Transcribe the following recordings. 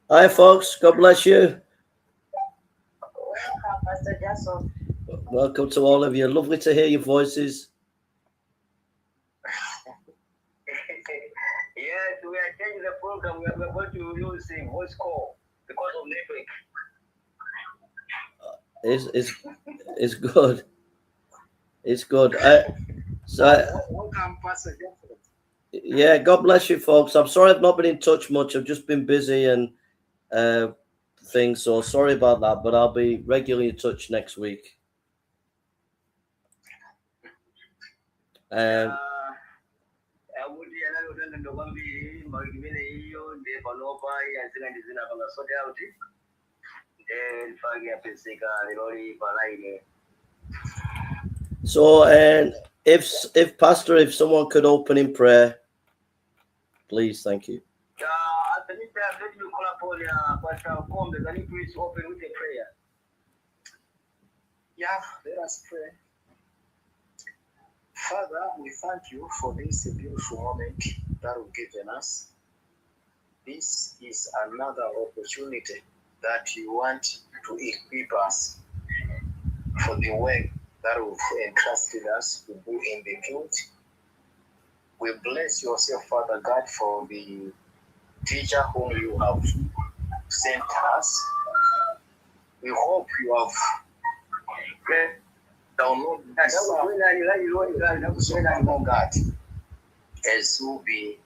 Hi, folks. God bless you. Welcome, Pastor Jason. Welcome to all of you. Lovely to hear your voices. Yes, we are changing the program. We are going to use a voice call because of network. It's good. It's good. Welcome, Pastor Jason. Yeah, God bless you, folks. I'm sorry I've not been in touch much. I've just been busy and things, so sorry about that. But I'll be regularly in touch next week. So, and if Pastor, if someone could open in prayer, please, thank you. Pastor Koma, can you please open with a prayer? Yeah, let us pray. Father, we thank you for this beautiful moment that you've given us. This is another opportunity that you want to equip us for the work that you've entrusted us to do in the field. We bless yourself, Father God, for the teacher whom you have sent us. We hope you have downloaded that God as we'll be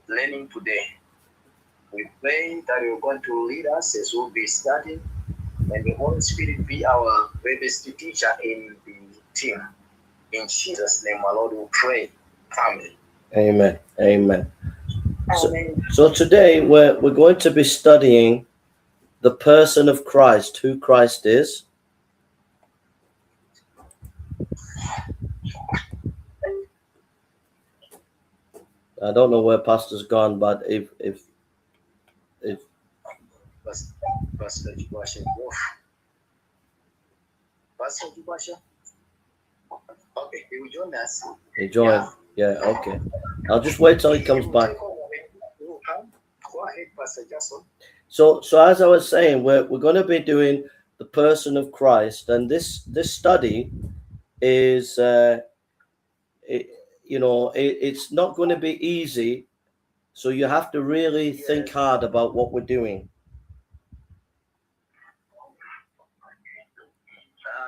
learning today. We pray that you're going to lead us as we'll be studying, and the Holy Spirit be our best teacher in the team. In Jesus' name, our Lord, we pray. Amen. Amen. Amen. So today we're going to be studying the person of Christ, who Christ is. I don't know where Pastor's gone, but if Pastor Jubasha, okay, he will join us. he joined, yeah, okay. I'll just wait till he comes back. Go ahead, Pastor Jason. So as I was saying, we're going to be doing the person of Christ, and this study is, it's not going to be easy. So you have to really think hard about what we're doing.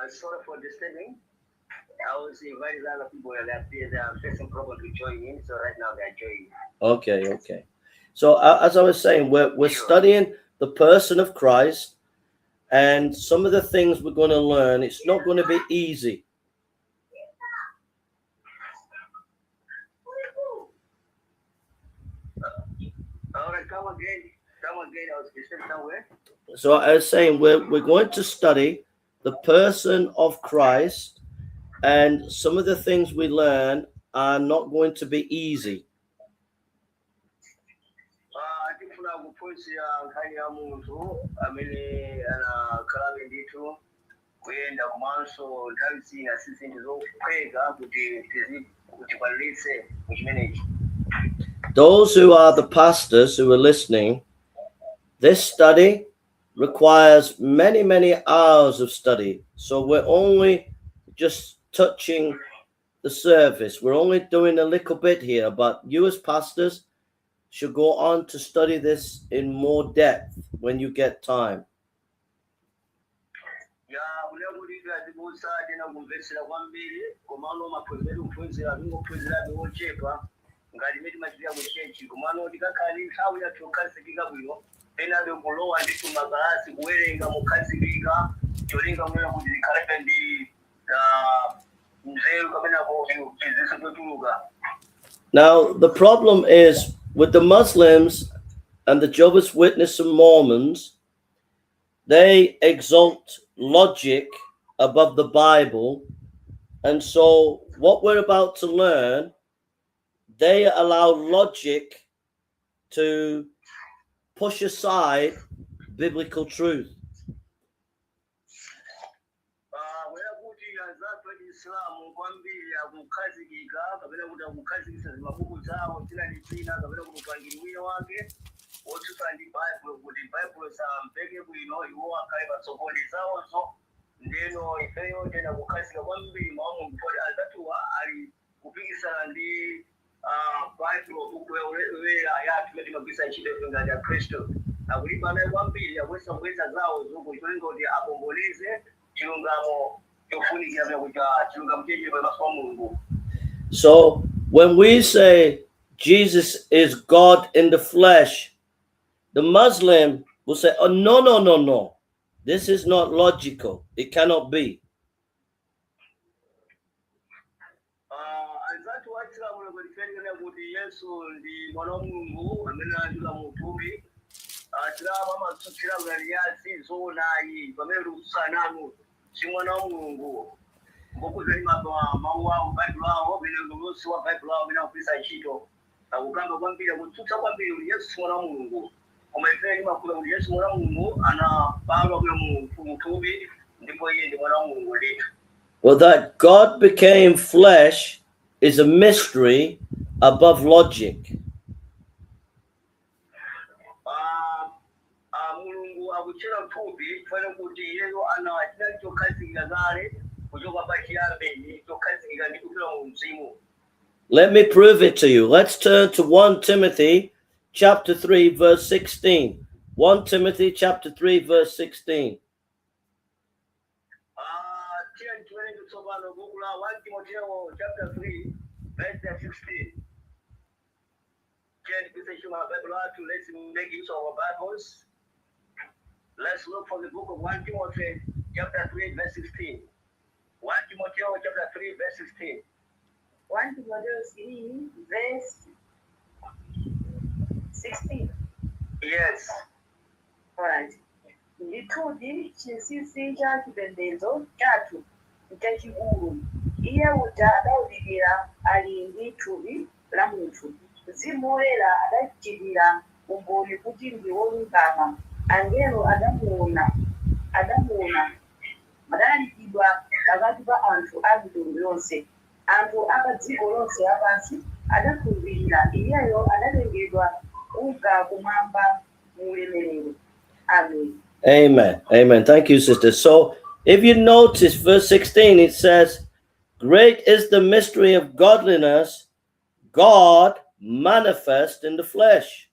Sorry for disturbing. I was inviting other people that they are facing problem to join in, so right now they are joining. Okay. So as I was saying, we're studying the person of Christ, and some of the things we're going to learn, it's not going to be easy. All right, come again. I was disturbed somewhere. So I was saying, we're going to study the person of Christ, and some of the things we learn are not going to be easy. I think for now, Munthu, Pamene, Kalabi ndipo, kuenda kumanso nthawi na sisi ndizokwega kuti tikwaniritse chimene. Those who are the pastors who are listening, this study requires many, many hours of study. So we're only just touching the surface. We're only doing a little bit here, but you as pastors should go on to study this in more depth when you get time. Now, the problem is with the Muslims and the Jehovah's Witnesses and Mormons, they exalt logic above the Bible. And so what we're about to learn, they allow logic to push aside biblical truth. otusa ndi Bible kuti Bible sampeke bwino iwo akhale patsogoli zawozo ndeno ifeyo tena kukhazika kwambiri mawu a Mulungu azatuwa ali kupikisana ndi Bible Woyera yathu imene timagwiritsa ntchito ngati a Khristu akulimbana kwambiri akwesa kuweza zawo zokucholinga kuti akomboleze chilungamo chofunikira kuti chilungamo cheche pamaso pa Mulungu. So when we say Jesus is God in the flesh, the Muslim will say, oh, no. This is not logical. It cannot be. Well, that God became flesh is a mystery above logic. Let me prove it to you. Let's turn to 1 Timothy chapter 3 verse 16. 1 Timothy chapter 3 verse 16. 1 Timothy chapter 3 verse 16. Let's make use of our Bibles. Let's look for the book of 1 Timothy chapter 3 verse 16. 1 Timothy chapter 3 verse 16. 1 Timothy 3 verse 16. Yes. All right. Ndithudi chinsinsi cha chipembedzo chathu chachikulu iye uja adawulikira ali ndi thupi la munthu. Mzimu Woyera adachitira umboni kuti ndi wolungama. Angelo adamuona madalalikidwa pakati pa anthu a mitundu yonse. Anthu a dziko lonse lapansi adakhulupirira iyeyo adalengedwa kunka kumwamba mu ulemerero. Amen. Amen. Thank you, sister. So if you notice verse 16, it says, great is the mystery of godliness, God manifest in the flesh.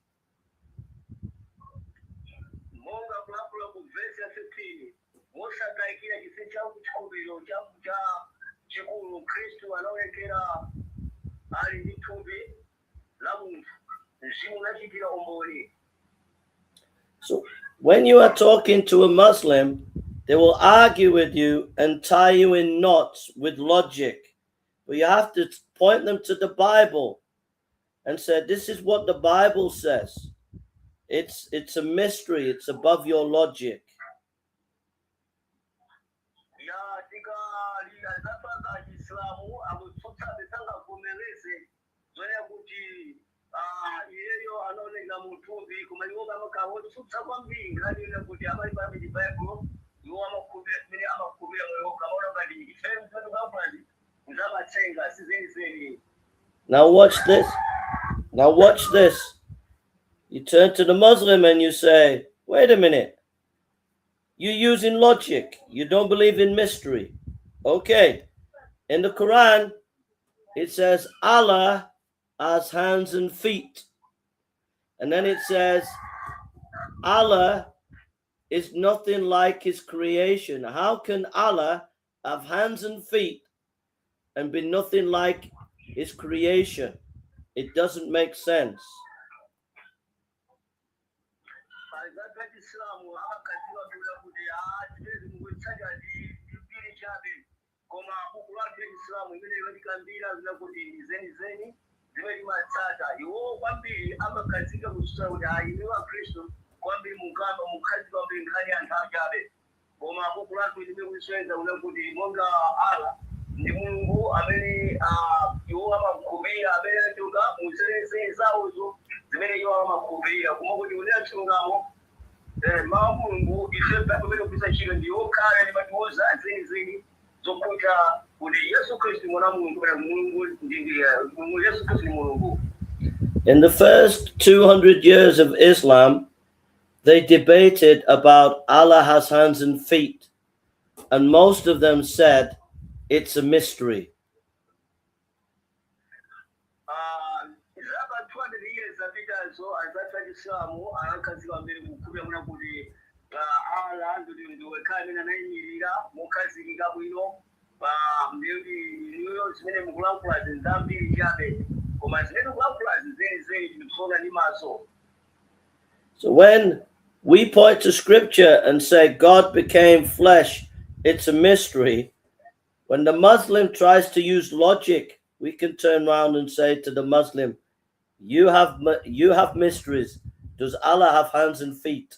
So when you are talking to a Muslim, they will argue with you and tie you in knots with logic. But you have to point them to the Bible and say, this is what the Bible says. It's a mystery. It's above your logic. Now watch this. You turn to the Muslim and you say, wait a minute. You're using logic. You don't believe in mystery. Okay. In the Quran, it says Allah has hands and feet. And then it says Allah is nothing like his creation. How can Allah have hands and feet and be nothing like his creation? It doesn't make sense. Ndi Mulungu amene iwo amakhulupirira amene atuka muzeze zawozo zimene iwo amakhulupirira koma kuti unena chilungamo mawu Mulungu ife pamene kupisa ntchito ndi okhala ndi matiwoza zenizeni zokuta kuti Yesu Khristu mwana wa Mulungu kana Mulungu ndi Yesu Khristu ndi Mulungu. In the first 200 years of Islam, they debated about Allah has hands and feet, and most of them said it's a mystery. Zaka 200 years zapitazo azatwa Islamu akazika mbere kukubya muna kuti ala ndiwe kamena nayimirira mukazika bwino mbiri niyo zimene mukulankhula zambiri chabe koma zimene mukulankhula zeni ndifuna ndi maso. So when we point to scripture and say God became flesh, it's a mystery. When the Muslim tries to use logic, we can turn around and say to the Muslim, you have mysteries. Does Allah have hands and feet?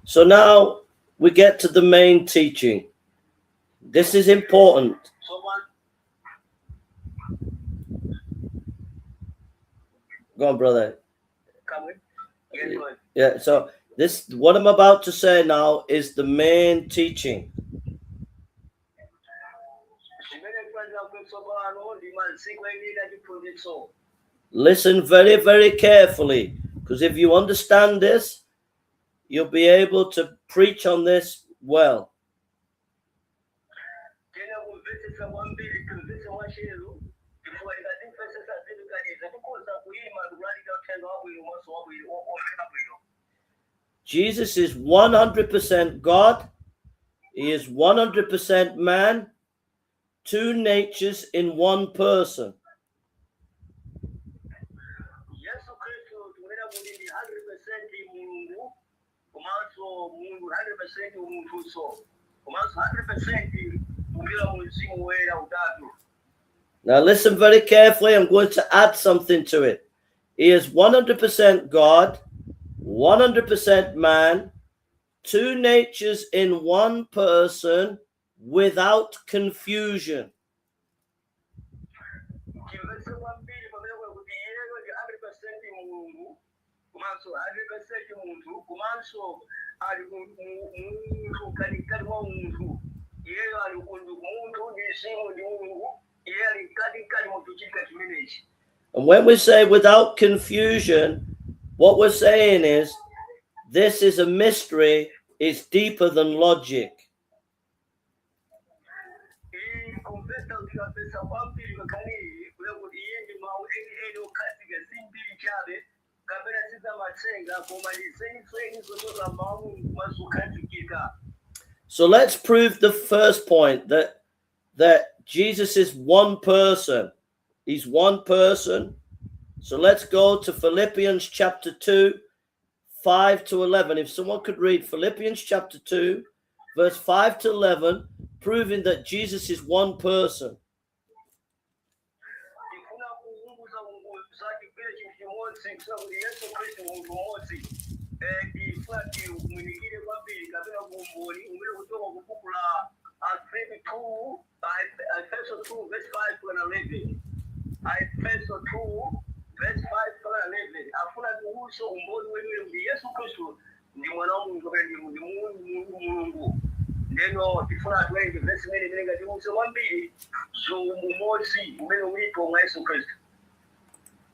So now we get to the main teaching. This is important. Go on, brother. Yeah, so this, what I'm about to say now, is the main teaching. Listen very, very carefully, because if you understand this, you'll be able to preach on this well. Jesus is 100% God. He is 100% man. Two natures in one person. Now listen very carefully. I'm going to add something to it. He is 100% God, 100% man, two natures in one person, without confusion. And when we say without confusion, what we're saying is this is a mystery, it's deeper than logic. So let's prove the first point, that Jesus is one person. He's one person. So let's go to Philippians chapter 2, 5 to 11. If someone could read Philippians chapter 2, verse 5 to 11, proving that Jesus is one person.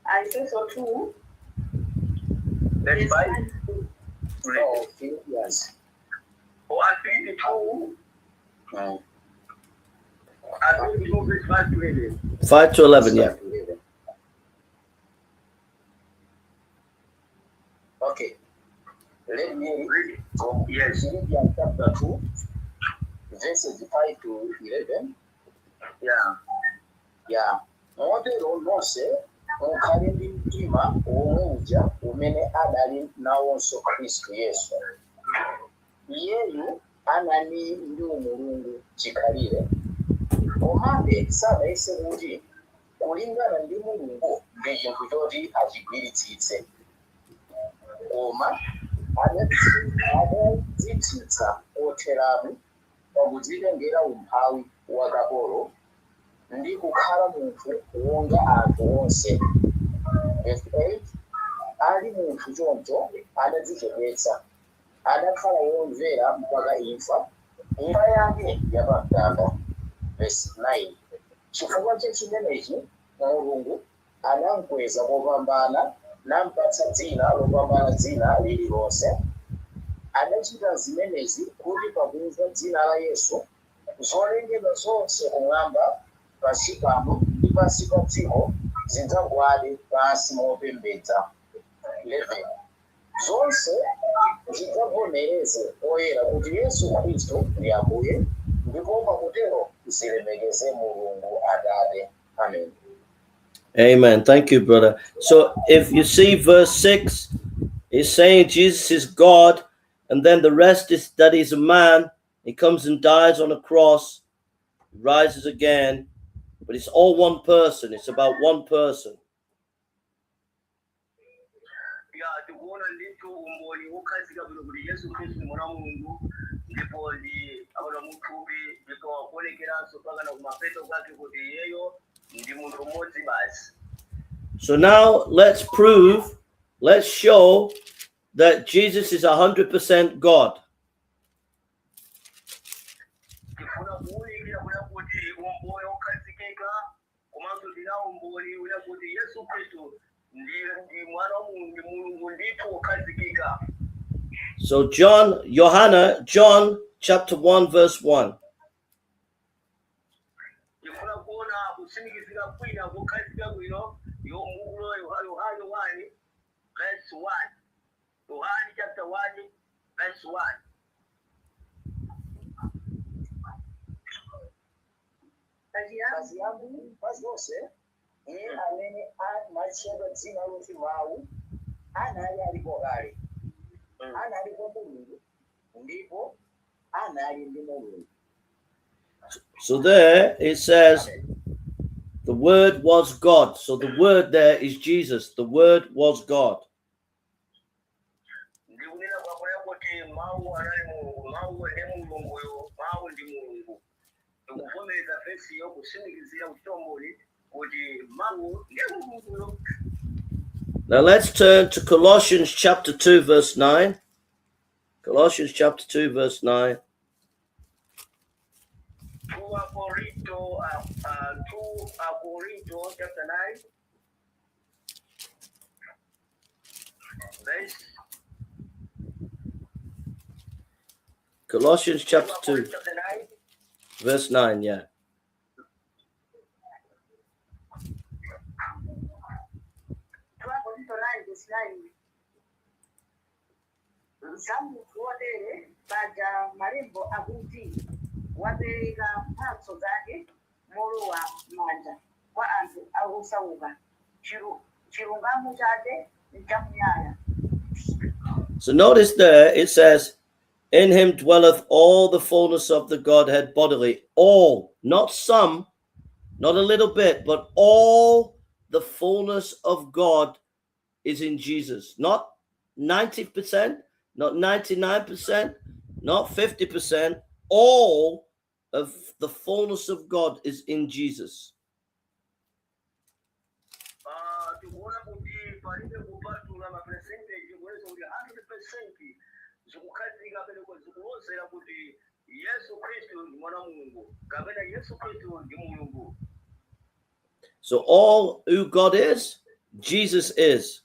I say so too. That's fine. Oh, yes. Oh, Afilipi 2. Afilipi 2 verse 5 to 11. 5 to 11, yeah. Okay. Let me read from Philippians chapter 2, verses 5 to 11. Yeah. Modelo nonse mukhale ndi mtima omwe uja umene adali nawonso Khristu Yesu. Iyeyu anali ndi umulungu chikhalire, komabe sadayese kuti kulingana ndi Mulungu ndi chinthu choti achigwiritsitse, koma adadzitsitsa otheratu pakudzitengera umphawi wakapolo ndi kukhala munthu wonga anthu onse. Verse 8, ali munthu choncho adadzichepetsa, adakhala womvera mpaka imfa yake yapamtanda. Verse 9, chifukwa cha chimenechi Mulungu anamukweza kopambana namupatsa dzina lopambana dzina lililonse. Adachita zimenezi kuti pakumva dzina la Yesu zolengedwa zonse kumwamba, pansi pano ndi pansi pa dziko zidzagwade pansi mopembedza. 11, zonse zidzavomereze poyera kuti Yesu Khristu ndi Ambuye, ndipo pakutero zilemekeze Mulungu Atate. Amen. Amen. Thank you, brother. So if you see verse 6, it's saying Jesus is God, and then the rest is that he's a man. He comes and dies on a cross, rises again, but it's all one person. It's about one person. So now let's show that Jesus is 100% God. So John chapter 1 verse 1. Yohane chapter 1 verse 1. Kazi yangu pazonse iye amene amatchedwa dzina loti Mawu anali alipo kale, anali kwa Mulungu ndipo anali ndi Mulungu. So there it says the Word was God. So the Word there is Jesus. The Word was God. Now let's turn to Colossians chapter 2 verse 9. Colossians chapter 2 verse 9. 2 Corinthians chapter 9. Verse. Colossians chapter 2 verse 9, yeah. Baja marembo akuti wapereka mphatso zake molowa manja kwa anthu akusauka chilungamo chake nchamuyaya. So notice there it says, in him dwelleth all the fullness of the Godhead bodily. All, not some, not a little bit, but all the fullness of God is in Jesus. Not 90%, not 99%, not 50%. All of the fullness of God is in Jesus. So all who God is, Jesus is.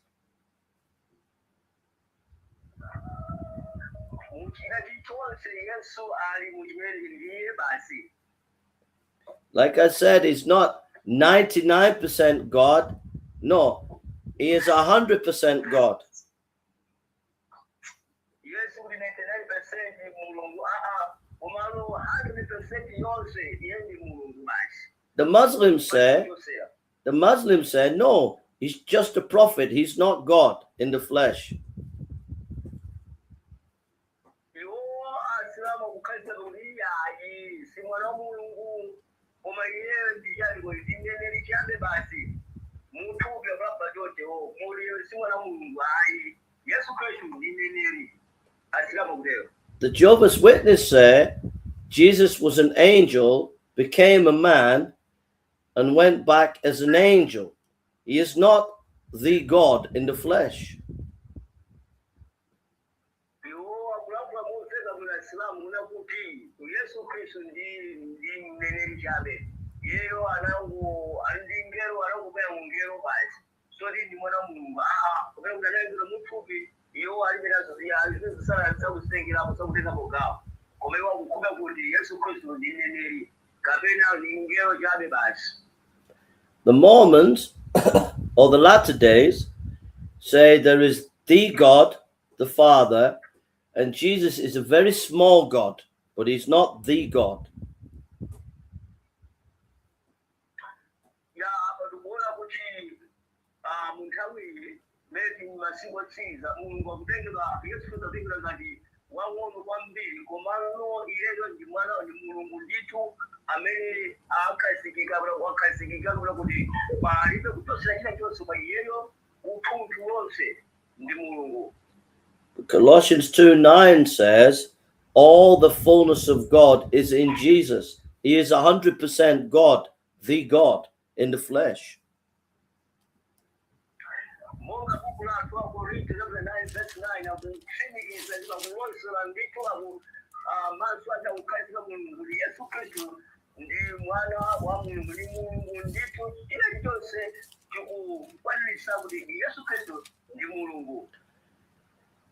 Like I said, he's not 99% God. No, he is 100% God. The Muslims say, no, he's just a prophet. He's not God in the flesh. asilama kutero. The Jehovah's Witness say Jesus was an angel, became a man, and went back as an angel. He is not the God in the flesh. Iwo akulakula muzeka kuna Islamu unakuti Yesu Khristu ndi mneneri chabe. Yeyo andingero anakubaya mungero basi. So ndi mwana Mulungu. Kubera kuti anayizira muthupi iwo alibenazo alizisala zakusengera musakuteka pogawa. Komewa kukuba kuti Yesu Khristu ndi mneneri kapena ndingero chabe basi. The Mormons, or the latter days, say there is the God, the Father, and Jesus is a very small God, but he's not the God. Colossians 2:9 says, all the fullness of God is in Jesus. He is 100% God, the God in the flesh.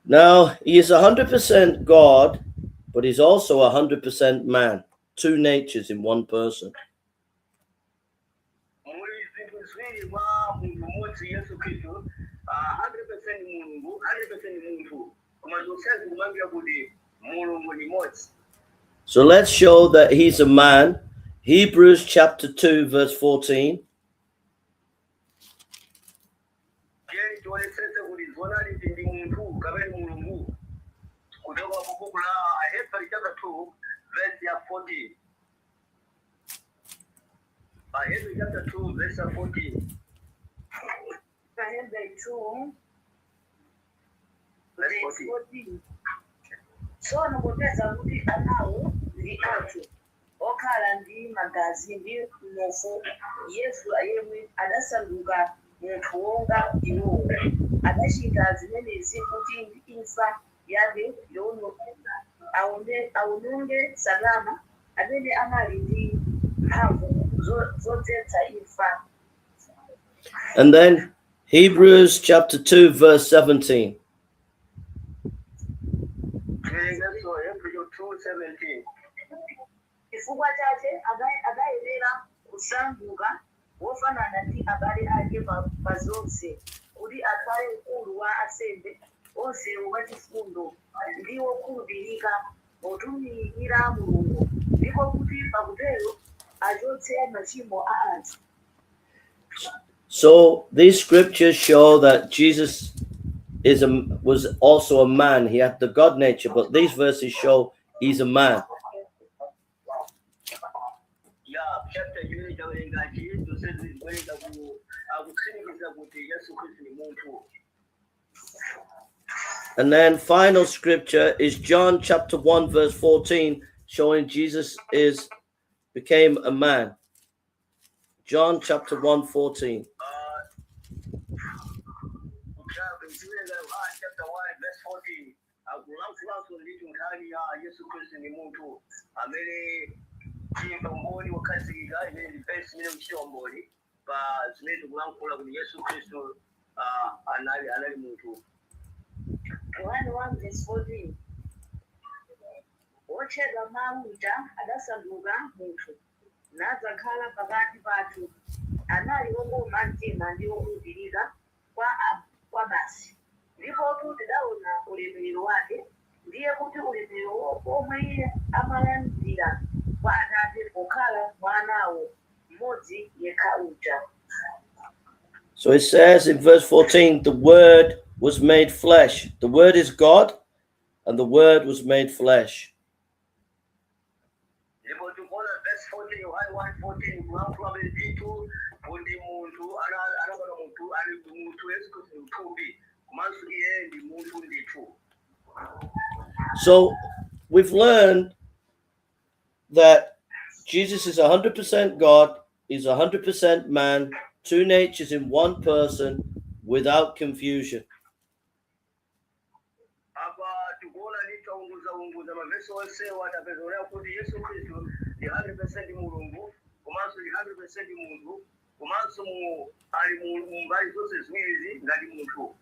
Now, he is 100% God, but he's also 100% man. Two natures in one person. So let's show that he's a man. Hebrews chapter 2, verse 14. Ahebri chapter 2, verse 14. Ahebri 2, Verse verse 14. 14. Tsono popeza kuti anawo ndi anthu okhala ndi magazi ndi mnofu, Yesu yemwe adasanduka munthu wonga iwowo, adachita zimenezi kuti imfa yake aononge Satana amene anali ndi mphamvu zodzetsa imfa. And then Hebrews chapter 2, verse 17. Chifukwa chake adayenera kusanduka wofanana ndi abale ake pa zonse, kuti akhale mkulu wa ansembe onse wachifundo ndi wokhulupirika potumikira Mulungu, ndipo kuti pakutero achotse machimo a anthu. So these scriptures show that Jesus was also a man. He had the God nature, but these verses show he's a man. And then final scripture is John chapter 1, verse 14, showing Jesus became a man. John chapter 1, 14. Yohane 1 verse 14. Wotchedwa mauta adasanduka munthu nadzakhala pakati pathu, anali wokoma mtima ndi wokhulupirika kwa basi, ndipo tidaona ulemerero wake, ndiye kuti ulemerero omwe iye amalandira kwa Atate pokhala mwanawo mmodzi yekha uja. So it says in verse 14, the word was made flesh. The word is God, and the word was made flesh. So we've learned that Jesus is 100% God, he's 100% man, two natures in one person without confusion. apa tikuona nitaunguza mavesi onsewa atapezolea kuti Yesu Khristu ndi 100% mulungu komanso ndi 100% munthu komanso ali mbali zonse ziwiri ngati munthu.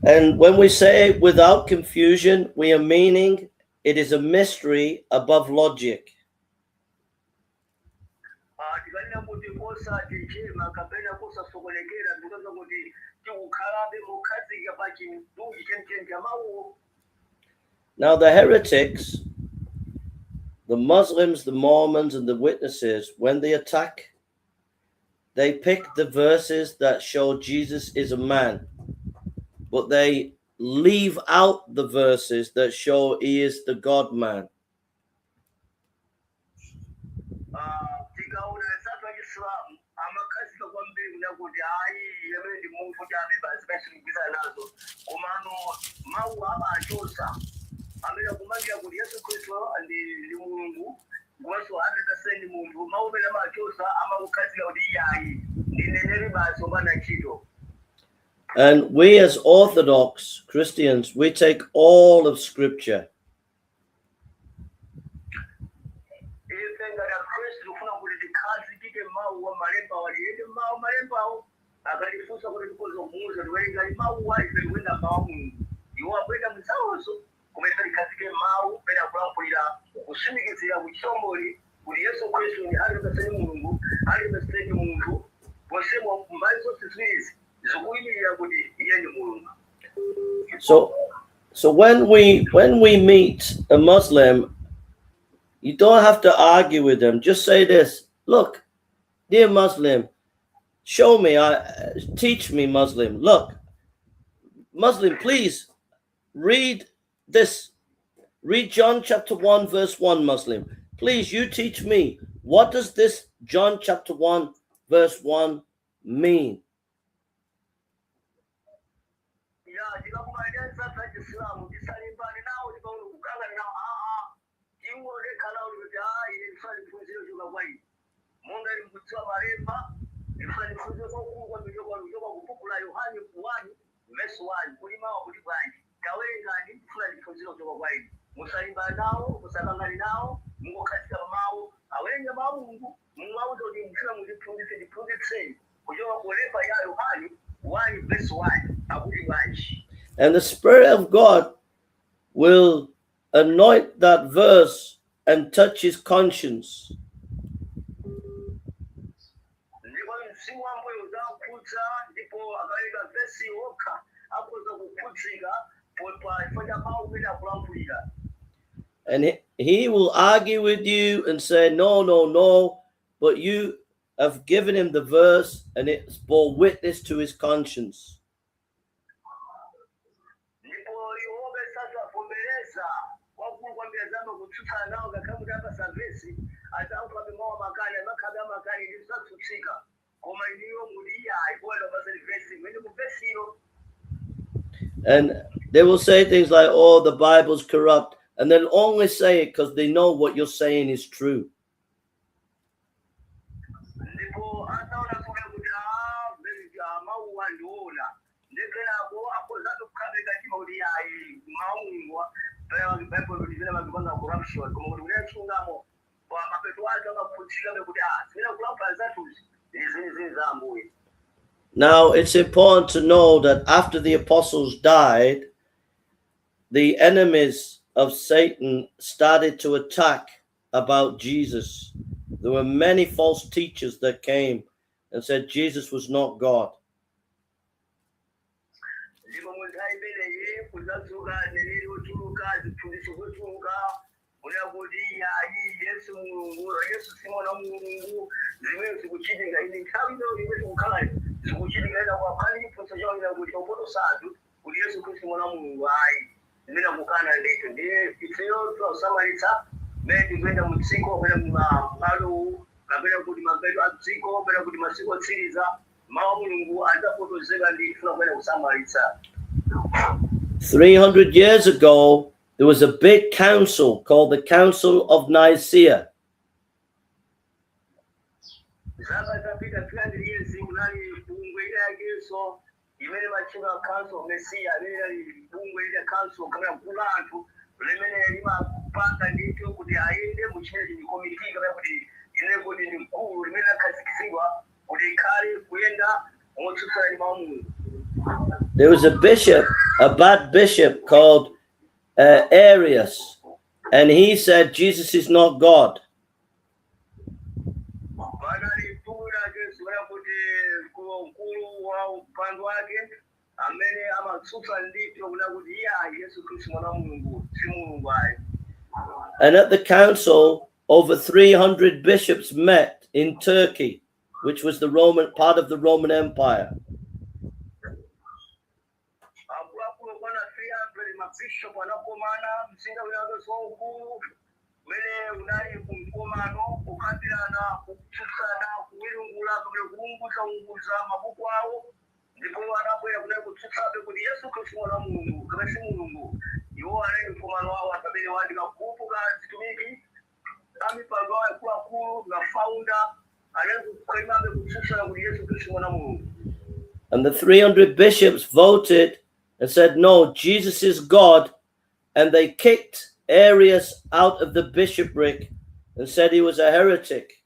And when we say without confusion, we are meaning it is a mystery above logic. Tikanena kuti osatichema kapena kusasokonekera ndikutanza kuti tikukhalabe mukhazika pa chinthu chenicheni cha mawu. Now the heretics, the Muslims, the Mormons, and the witnesses, when they attack, they pick the verses that show Jesus is a man, but they leave out the verses that show he is the God-man. Tikaona esatu achislamu amakhazika kwambiri nakuti hayi yamene ndi munthu chabe basi kachilingisa nazo komano mawu amachosa amene akumangira kuti Yesu Khristu ndi mulungu komanso 100% munthu mawu amene amachosa amakukhazika kuti iyayi ndineneri basi opanda ntchito. And we as Orthodox Christians, we take all of Scripture. So when we meet a Muslim, you don't have to argue with them. Just say this: look, dear Muslim, show me, teach me, Muslim. Look, Muslim, please read this. Read John chapter 1, verse 1, Muslim. Please, you teach me. What does this John chapter 1, verse 1 mean? And the Spirit of God will anoint that verse and touch his conscience. And he will argue with you and say, no, no, no, but you have given him the verse and it's bore witness to his conscience. And they will say things like, oh, the Bible's corrupt. And they'll only say it because they know what you're saying is true. Now, it's important to know that after the apostles died, the enemies of Satan started to attack about Jesus. There were many false teachers that came and said Jesus was not God. "300 years ago, there was a big council called the Council of Nicaea. zaka zapita 300 years kunali bungwe yakenso imene matchedwa council of Nicaea amene ali bungwe ya council kapena gulu la anthu limene limapanga ndithu kuti ayende muchimene committee kapena kuti ine kuti ndi mkulu limene lakhazikitsidwa kuti ikhale kuyenda motsutsana ndi mawu a Mulungu. There was a bishop, a bad bishop called Arius, and he said Jesus is not God. Panali mkulu yakenso kuti mkulu wa upande wake amene amatsutsa ndithu kuna kuti iye Yesu Khristu mwana wa Mulungu si Mulungu ayi. And at the council, over 300 bishops met in Turkey, which was the Roman part of the Roman Empire. Akuluakulu kwana 300 mabishop anakomana mzinda unakenso waukulu umene unali kumkomano kukambirana kutsutsana kuwirungula kapena kuunguza mabuku awo ndipo anabwera kunali kutsutsabe kuti Yesu Khristu mwana wa Mulungu kapena si Mulungu. Iwo anali mkomano wawo amene wandika kuupuka zitumiki amipando awo akuluakulu na founder anali kukhalimabe kutsutsana kuti Yesu Khristu mwana wa Mulungu. And the 300 bishops voted and said, no, Jesus is God. And they kicked Arius out of the bishopric and said he was a heretic.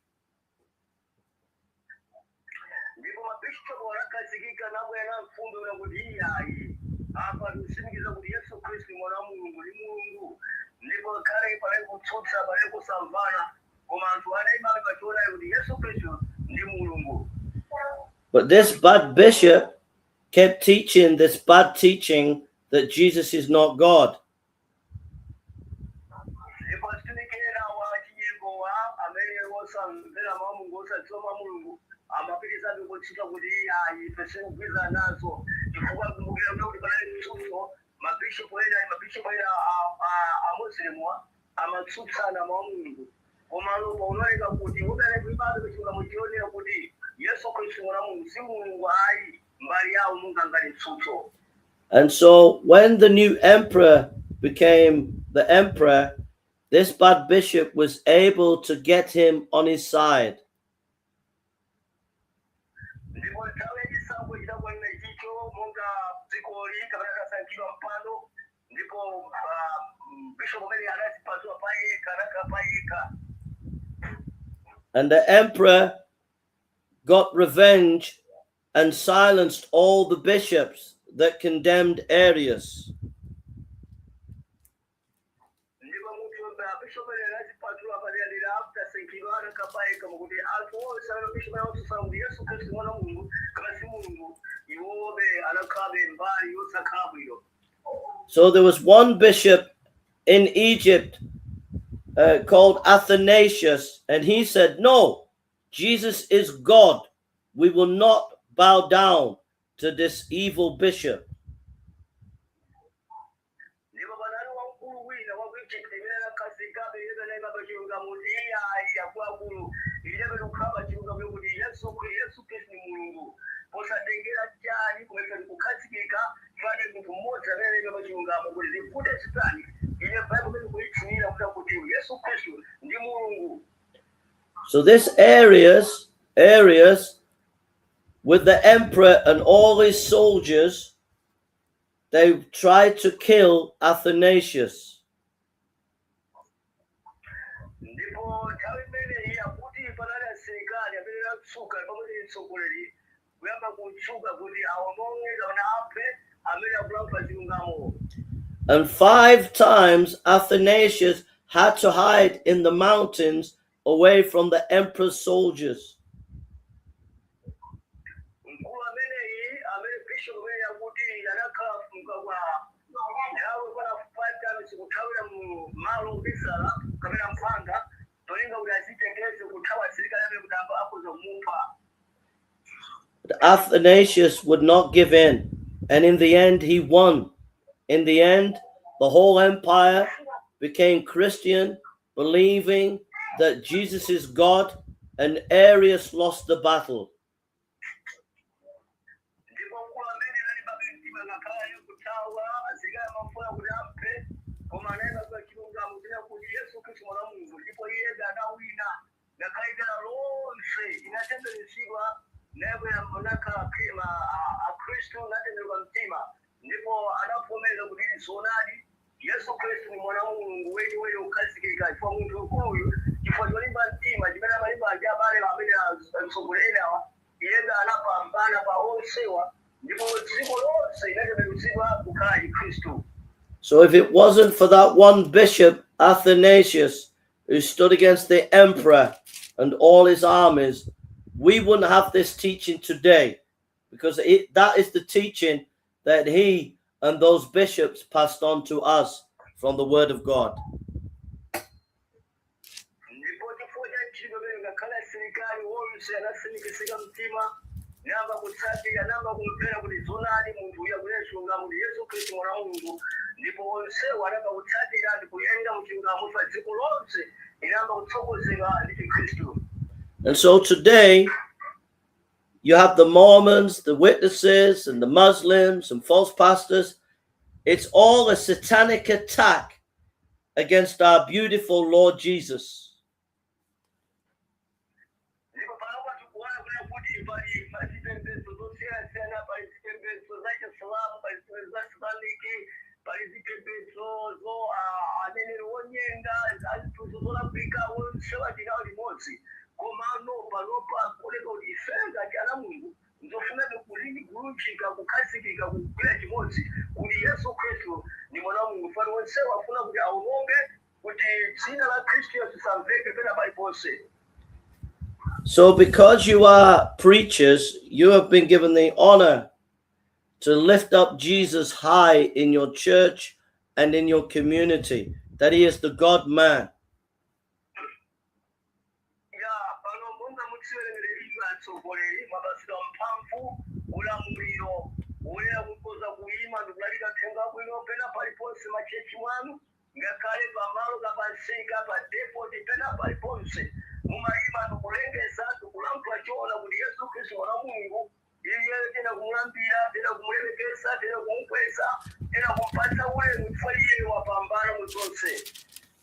Ndipo mabishop wanakazikika nabwera mfundo na kuti iyayi apa tusimikiza kuti Yesu Khristu mwana wa Mulungu ni Mulungu. Ndipo kale pale kutsutsa pale kusamvana koma anthu anayima pachiona kuti Yesu Khristu ndi Mulungu. But this bad bishop kept teaching this bad teaching that Jesus is not God. Ndipo sinikera wa chinyengo wa amene wosamvera mawu a Mulungu osadziwa Mulungu amapitiriza kutsutsa kuti iyayi pese kugwiza nazo chifukwa kumbukira kuti panali mtsutso mabishop ena a Muslim amatsutsana mawu a Mulungu. Koma lomwe unaoneka kuti udale kuibabe kuchunga muchionera kuti Yesu Khristu mwana wa Mulungu si Mulungu ayi mbali yawo mungangani mtsutso. And so when the new emperor became the emperor, this bad bishop was able to get him on his side. Ndipo nthawi yachisankho chidakwanira ichicho monga dziko kapena kasankhidwa mpando ndipo bishop amene anazipatula payekha anakhala payekha. And the emperor got revenge and silenced all the bishops that condemned Arius. Ndipo munthu bishop amene anazipatula padera after sankhidwa anakhala payekha mukuti anthu onse amene bishop anawatsutsa kuti Yesu Khristu mwana wa Mulungu kapena si Mulungu iwobe anakhalabe mbali yosakhala bwino. So there was one bishop in Egypt called Athanasius, and he said, no, Jesus is God. We will not bow down to this evil bishop. So this Arius, with the emperor and all his soldiers, they tried to kill Athanasius. And 5 times Athanasius had to hide in the mountains away from the emperor's soldiers. But Athanasius would not give in, and in the end he won. In the end, the whole empire became Christian, believing that Jesus is God, and Arius lost the battle. koma anaenda kwa chilungamo china kuti Yesu Khristu mwana wa Mulungu ndipo iye adawina nakhaikala lonse inatemberesidwa naye yambonaka Khristu natemberedwa mtima ndipo anavomera kuti izonadi Yesu Khristu ni mwana wa Mulungu wewe ukhazikika chifukwa munthu uyu chifukwa cholimba mtima chimene amalimba ndi abale amene amsogolera iye anapambana pa onsewa ndipo dziko lonse inatemberesidwa kukhala Khristu. So if it wasn't for that one bishop, Athanasius, who stood against the emperor and all his armies, we wouldn't have this teaching today, because that is the teaching that he and those bishops passed on to us from the word of God. And so today, you have the Mormons, the witnesses, and the Muslims, and false pastors. It's all a satanic attack against our beautiful Lord Jesus. So because you are preachers, you have been given the honor to lift up Jesus high in your church and in your community, that he is the God man.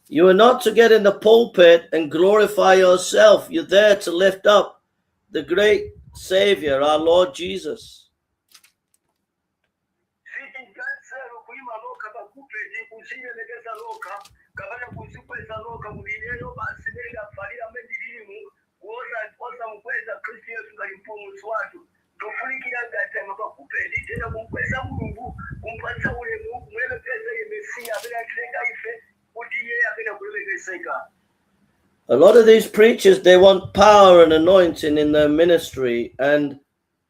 You are not to get in the pulpit and glorify yourself. You're there to lift up the great Savior, our Lord Jesus. A lot of these preachers, they want power and anointing in their ministry, and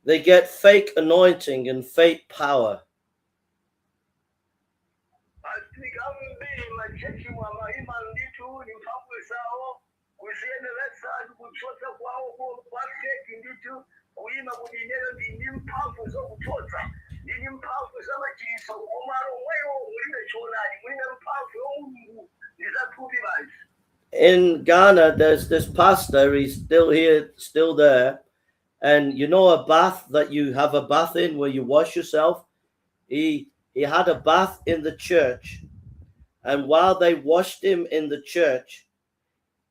they get fake anointing and fake power. In Ghana, there's this pastor, he's still here, still there. And you know a bath that you have a bath in where you wash yourself? He had a bath in the church. And while they washed him in the church,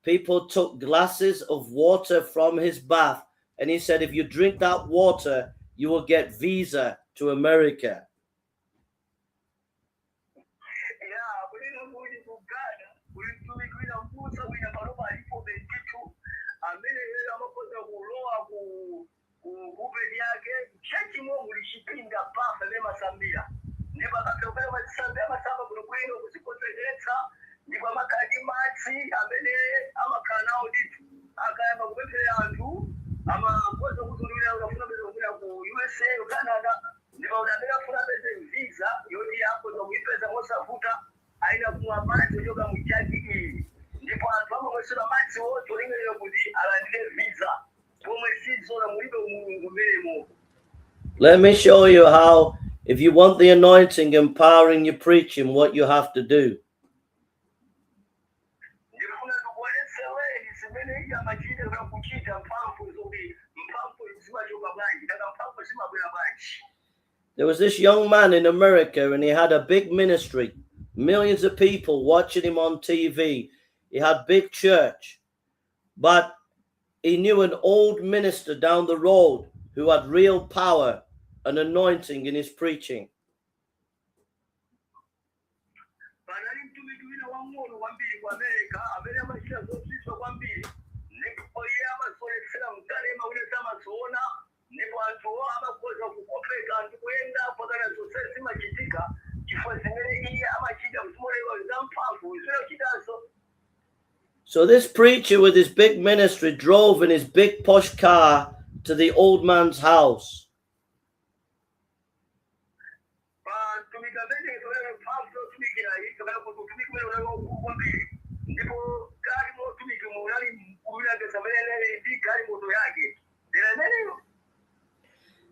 people took glasses of water from his bath. And he said, if you drink that water, you will get visa to America. Let me show you how, if you want the anointing and power in your preaching, what you have to do. There was this young man in America, and he had a big ministry, millions of people watching him on TV. He had big church, but he knew an old minister down the road who had real power and anointing in his preaching. Panali mtumiki wina wang'ono kwambiri ku America amene amachita zozizwa kwambiri ndipo iye amasolesera mtalema ule samazoona ndipo anthuwo amakhoza kukopeka anthu kuyenda pakana zonse zimachitika chifukwa zimene iye amachita mzimulewa zamphamvu zinochitanso. So this preacher with his big ministry drove in his big posh car to the old man's house.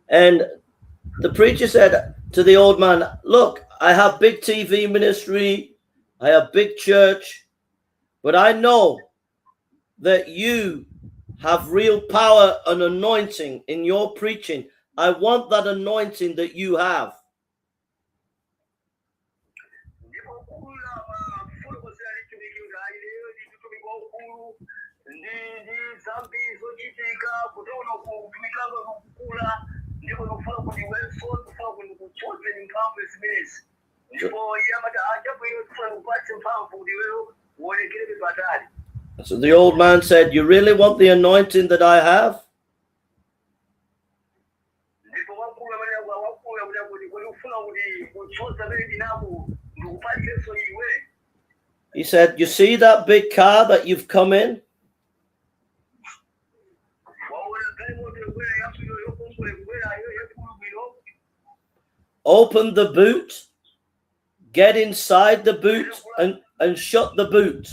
And the preacher said to the old man, look, I have big TV ministry, I have big church, but I know that you have real power and anointing in your preaching. I want that anointing that you have. So the old man said, you really want the anointing that I have? He said, you see that big car that you've come in? Open the boot, get inside the boot and shut the boot.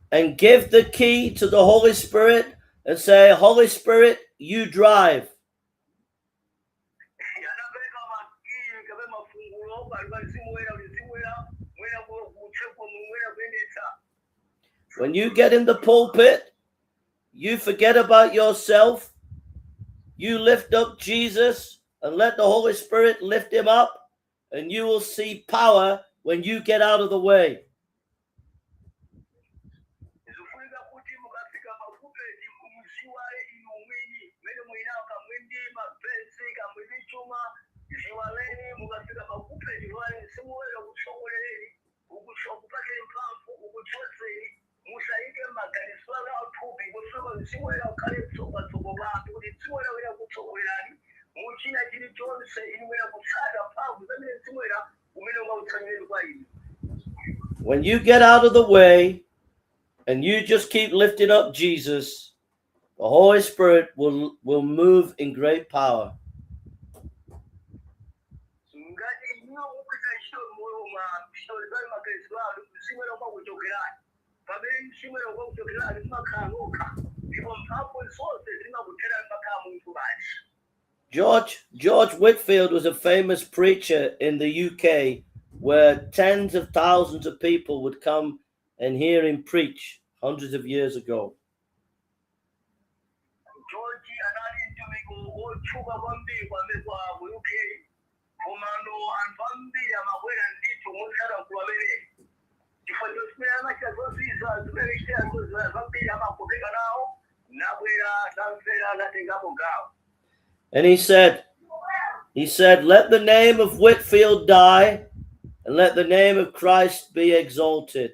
And give the key to the Holy Spirit and say, Holy Spirit, you drive. When you get in the pulpit, you forget about yourself. You lift up Jesus and let the Holy Spirit lift him up, and you will see power when you get out of the way. When you get out of the way and you just keep lifting up Jesus, the Holy Spirit will move in great power. George Whitefield was a famous preacher in the UK where tens of thousands of people would come and hear him preach hundreds of years ago. And he said, let the name of Whitefield die and let the name of Christ be exalted.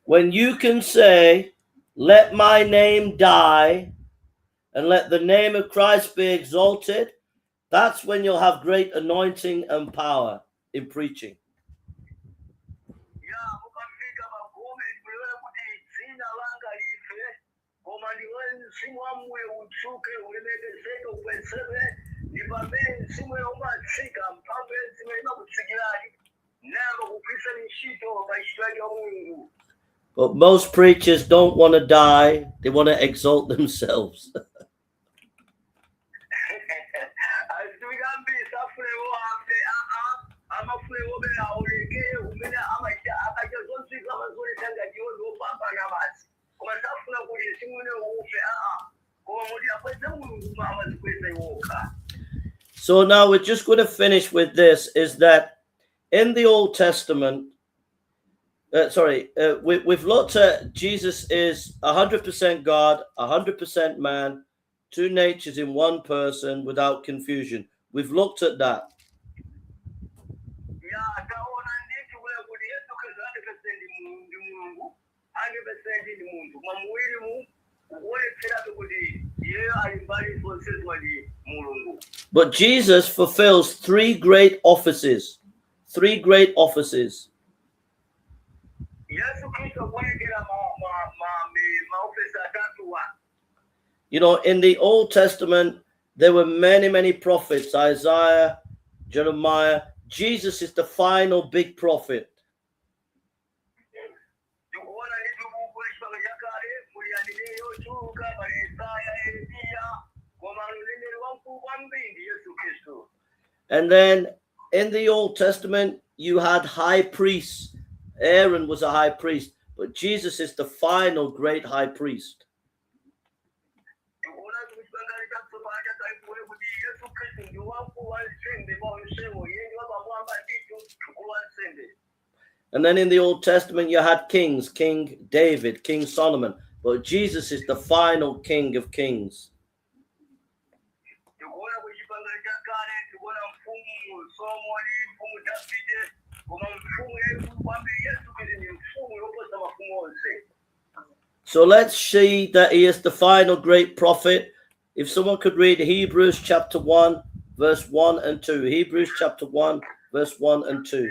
When you can say, let my name die and let the name of Christ be exalted, that's when you'll have great anointing and power in preaching. But most preachers don't want to die. They want to exalt themselves. So now we're just going to finish with this, is that in the Old Testament, we've looked at Jesus is 100% God, 100% man, two natures in one person without confusion. We've looked at that. But Jesus fulfills three great offices. Three great offices. You know, in the Old Testament, there were many, many prophets. Isaiah, Jeremiah. Jesus is the final big prophet. And then in the Old Testament, you had high priests. Aaron was a high priest, but Jesus is the final great high priest. And then in the Old Testament, you had kings, King David, King Solomon, but Jesus is the final King of Kings. So let's see that he is the final great prophet. If someone could read Hebrews chapter 1, verse 1 and 2. Hebrews chapter 1, verse 1 and 2.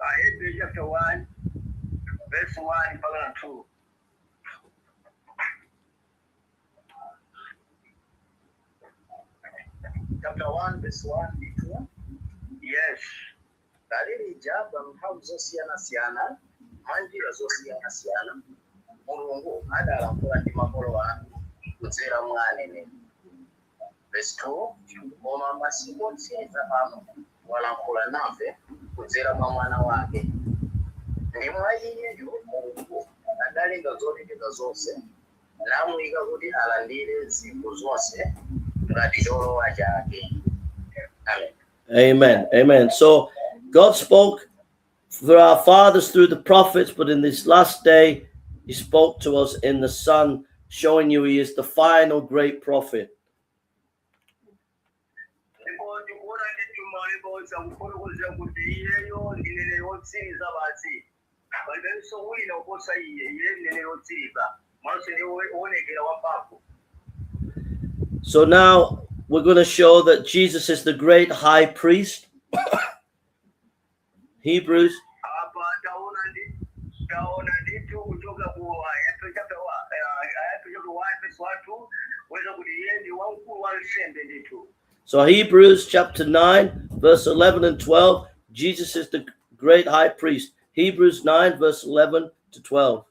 Ahebri chapter 1, verse 1 and 2. Chapter 1, verse 1 and 2. Yes. Dalili jaba mphamvu zosiyana-siyana, manjira zosiyana-siyana, Mulungu adalankhula ndi makolo anu kudzera mwa aneneri. Verse 2. Koma masiku otsiriza pano walankhula nafe kudzera mwa mwana wake. Ndi mwa iyeyu Mulungu adalenga zolengedwa zonse, namuyika kuti alandire zinthu zonse ngati cholowa chake. Amen. Amen. Amen. So God spoke for our fathers through the prophets, but in this last day, he spoke to us in the Son, showing you he is the final great prophet. So now we're going to show that Jesus is the great high priest. Hebrews. So Hebrews chapter 9, verse 11 and 12, Jesus is the great high priest. Hebrews 9, verse 11 to 12.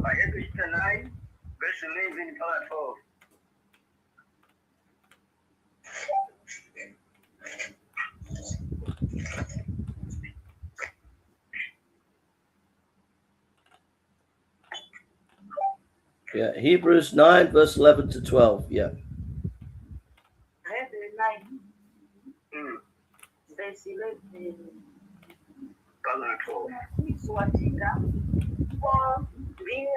Ahebri 9, verse 11 to 12. Yeah, Hebrews 9, verse 11 to 12. Yeah. Ahebri 9, verse 11. Kuisowatika kwa ndiye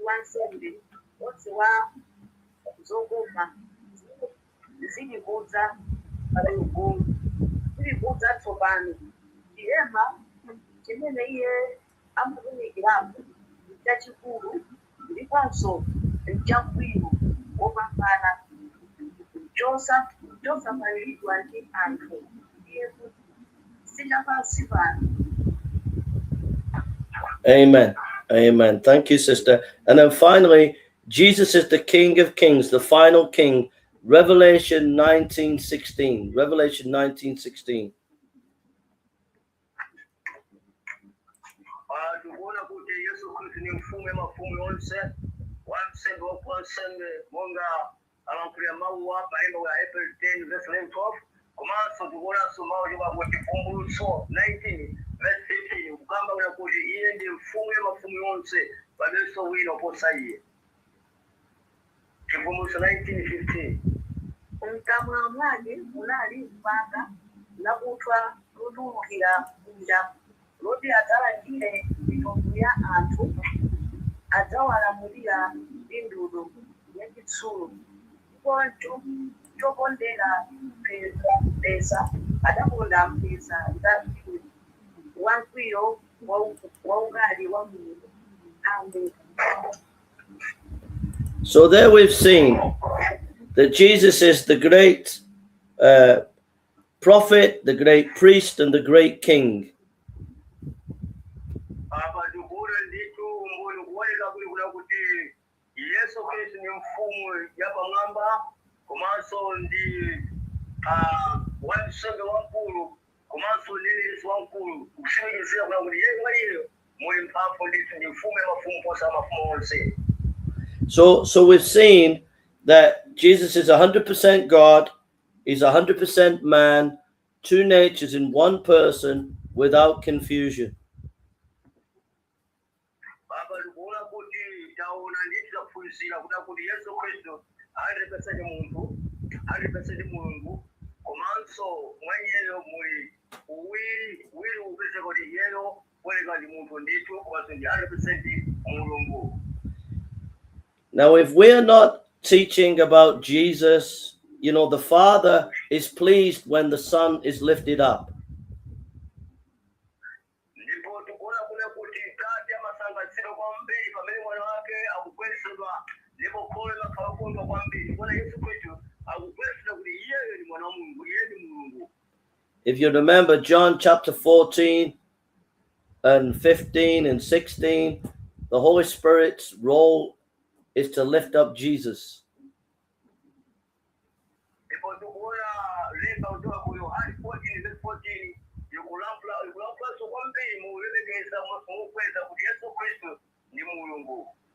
wansembe wote wa zogoma zilikuza tsopano ihema chimene iye amatumikirapo chachikulu ndiponso chabwino wopambana chosamalidwa ndi anthu iye kuti sichapansi pano. Amen. Amen. Thank you, sister. And then finally, Jesus is the King of Kings, the final King. Revelation 19:16. Revelation 19:16. Tikuona kuti Yesu Khristu ni mfumu ya mafumu yonse, wansembe wankhosembe monga alankhulira mawu apa eno ya Ahebri 10 verse 12. Komanso tikuonanso mawu chikuti Vumbulutso 19 verse 15 kukamba kuti iye ndi mfumu ya mafumu yonse palibenso wina oposa iye. Vumbulutso 19:15. Mkamwa mwake munali mpanda lakuthwa lotulukira kunja loti adzalandire mitundu ya anthu adzawalamulira ndi ndudu yachitsulo ndiponso chokondera mpesa adakonda mpesa Davide wamkwiyo waukali wa Mulungu. Amen. So there we've seen that Jesus is the great prophet, the great priest, and the great king. Yesu Khristu ni mfumu yapamwamba komanso ndi wansembe wamkulu komanso mneneri wamkulu kusimikizira kuti yeye mwaliyo muli mphamvu ndithu ndi mfumu ya mafumu posa mafumu onse. So we've seen that Jesus is 100% God, he's 100% man, two natures in one person without confusion. Yesu Khristu ali munthu ali mulungu komanso mwayeyo muli uwiri upeze kuti yeyo weleka ndi munthu ndithu komanso ndi 100% mulungu. Now if we are not teaching about Jesus, you know, the Father is pleased when the Son is lifted up. If you remember John chapter 14 and 15 and 16, the Holy Spirit's role is to lift up Jesus.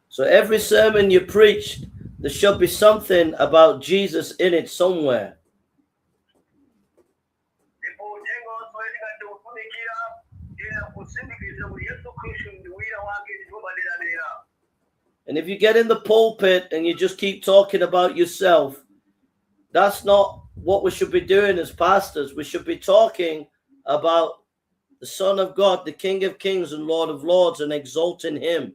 So every sermon you preach, there should be something about Jesus in it somewhere. And if you get in the pulpit and you just keep talking about yourself, that's not what we should be doing as pastors. We should be talking about the Son of God, the King of Kings and Lord of Lords, and exalting him.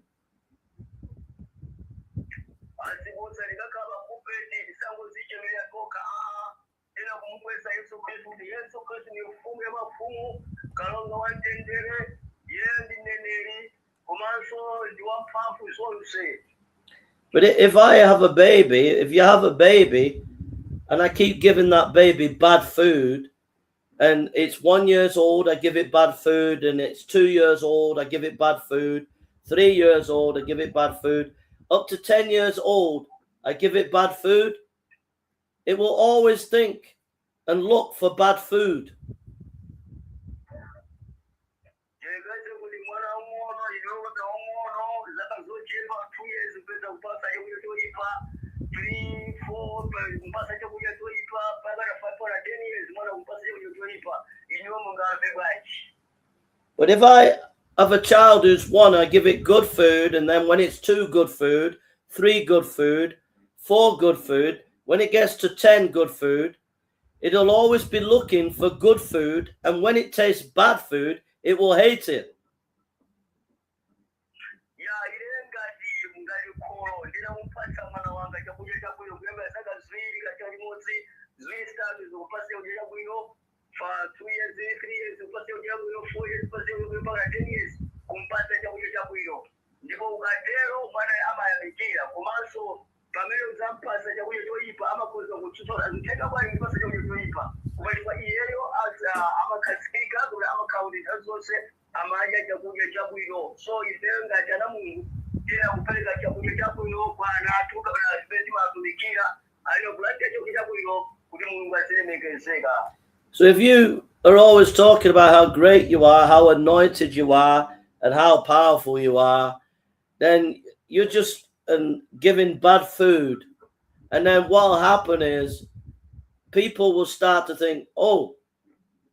But if I have a baby, if you have a baby, and I keep giving that baby bad food, and it's 1 year old, I give it bad food, and it's 2 years old, I give it bad food, 3 years old, I give it bad food, up to 10 years old, I give it bad food, it will always think and look for bad food. But if I have a child who's 1, I give it good food, and then when it's 2 good food, 3 good food, 4 good food, when it gets to 10 good food, it'll always be looking for good food, and when it tastes bad food, it will hate it. 4 years mpaka 10 years kumpatsa chakudya chabwino ndipo ukatero mwana amayamikira komanso pamene uzampatsa chakudya choyipa amakhoza kutsutsa azithenga bwanji kupatsa chakudya choyipa kuba iyeyo amakhazikika kuti amakhaulira zonse amadya chakudya chabwino so ifeyo ngati ana Mulungu tena kupereka chakudya chabwino kwa ana athu kapena zimene timatumikira aliyo kulandira chakudya chabwino kuti Mulungu azilemekezeka. So if you are always talking about how great you are, how anointed you are, and how powerful you are, then you're just giving bad food. And then what will happen is people will start to think, oh,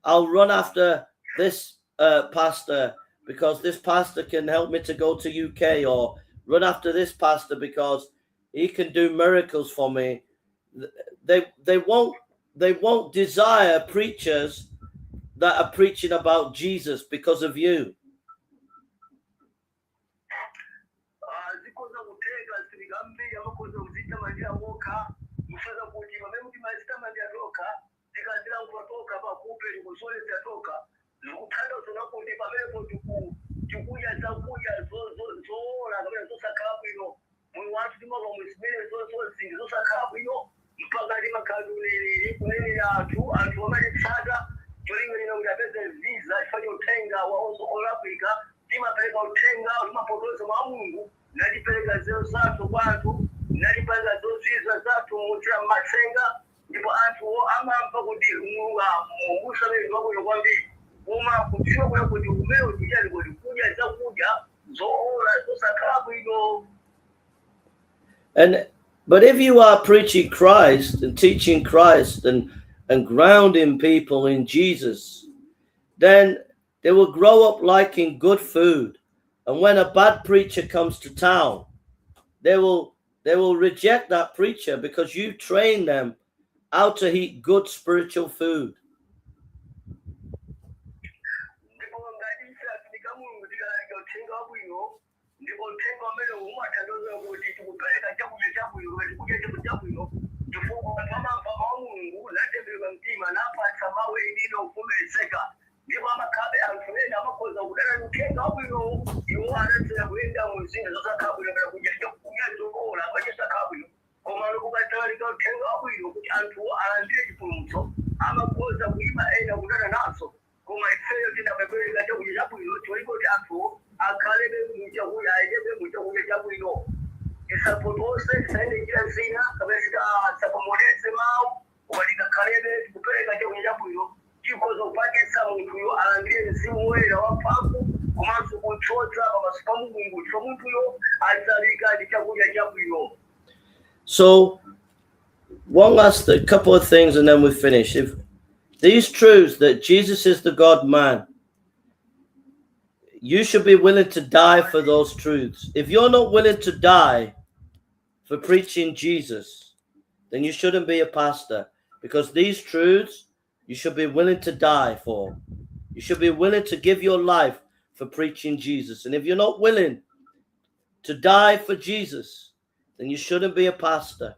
I'll run after this pastor because this pastor can help me to go to UK, or run after this pastor because he can do miracles for me. They won't desire preachers that are preaching about Jesus because of you. But if you are preaching Christ and teaching Christ and grounding people in Jesus, then they will grow up liking good food. And when a bad preacher comes to town, they will reject that preacher because you train them how to eat good spiritual food. So, one last couple of things and then we finish. If these truths that Jesus is the God-man, you should be willing to die for those truths. If you're not willing to die for preaching Jesus, then you shouldn't be a pastor, because these truths you should be willing to die for. You should be willing to give your life for preaching Jesus. And if you're not willing to die for Jesus, then you shouldn't be a pastor.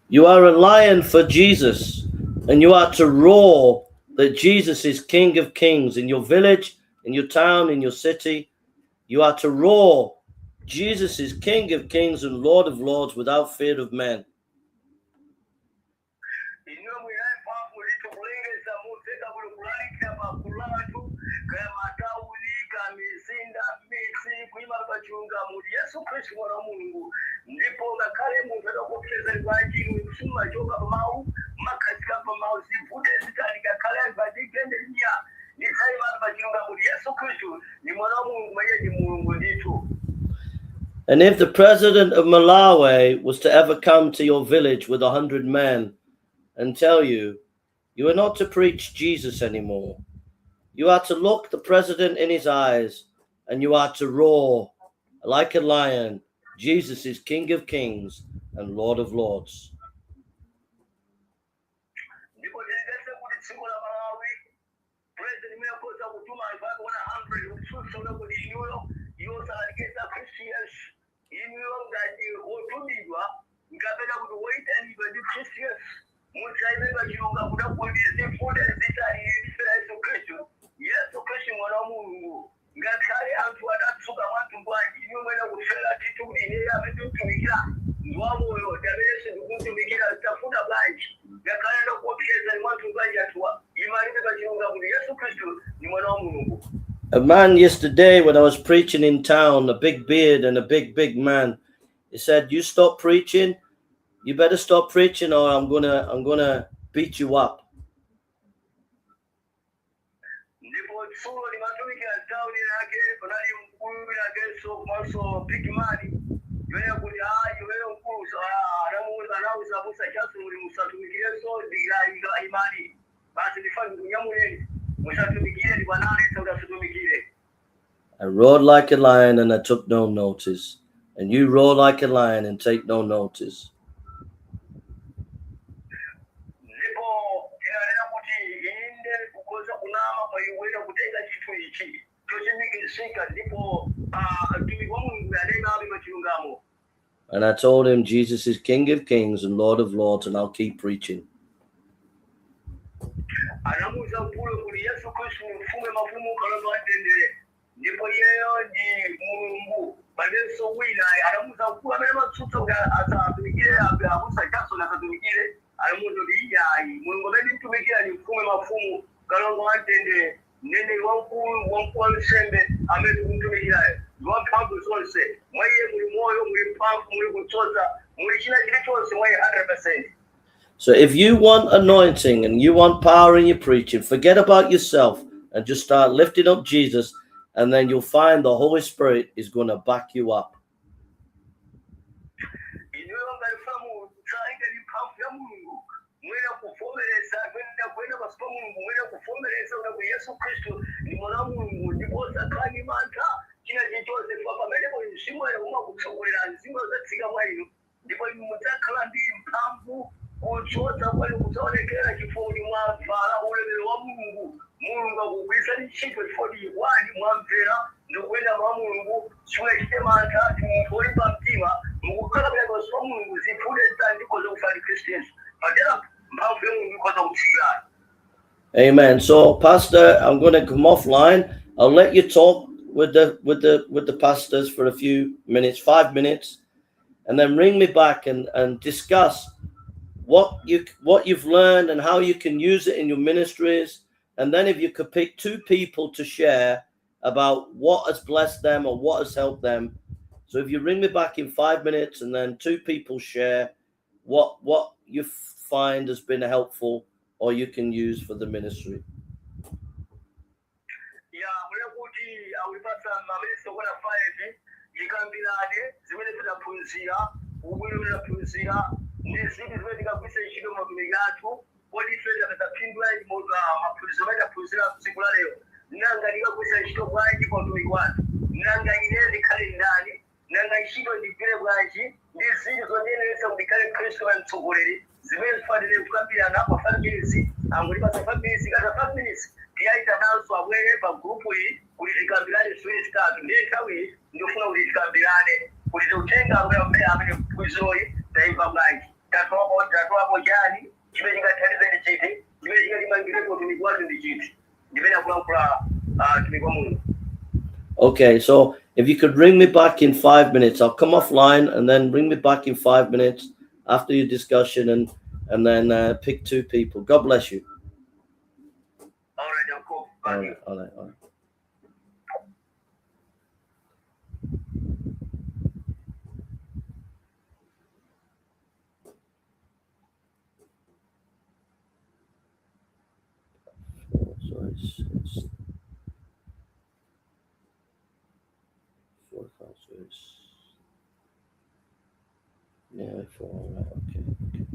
You are a lion for Jesus, and you are to roar that Jesus is King of Kings in your village, in your town, in your city. You are to roar, Jesus is King of Kings and Lord of Lords without fear of men. pachilungamo ndi Yesu Khristu mwana wa Mulungu ndipo ngakhale munthu adakopseza libwanji simumachoka pamawu makhazika pamawu zivude zitali ngakhale alibadigende linya litsaimana pachilungamo ndi Yesu Khristu ni mwana wa Mulungu mwenye ndi Mulungu ndithu. And if the president of Malawi was to ever come to your village with 100 men and tell you, you are not to preach Jesus anymore, you are to look the president in his eyes and you are to roar like a lion, Jesus is King of Kings and Lord of Lords. A man yesterday when I was preaching in town, a big beard and a big man, he said, "You stop preaching, you better stop preaching or I'm gonna beat you up." I roared like a lion and I took no notice. And you roar like a lion and take no notice. And I told him, Jesus is King of Kings and Lord of Lords, and I'll keep preaching. So if you want anointing and you want power in your preaching, forget about yourself and just start lifting up Jesus, and then you'll find the Holy Spirit is going to back you up. Amen. So, Pastor, I'm going to come offline. I'll let you talk with the pastors for a few minutes, 5 minutes, and then ring me back and discuss what you've learned and how you can use it in your ministries. And then if you could pick 2 people to share about what has blessed them or what has helped them. So if you ring me back in 5 minutes and then 2 people share what you find has been helpful or you can use for the ministry. Okay, so if you could ring me back in 5 minutes, I'll come offline and then ring me back in 5 minutes after your discussion and then pick 2 people. God bless you. All right. it's four houses. Yeah, four. Okay.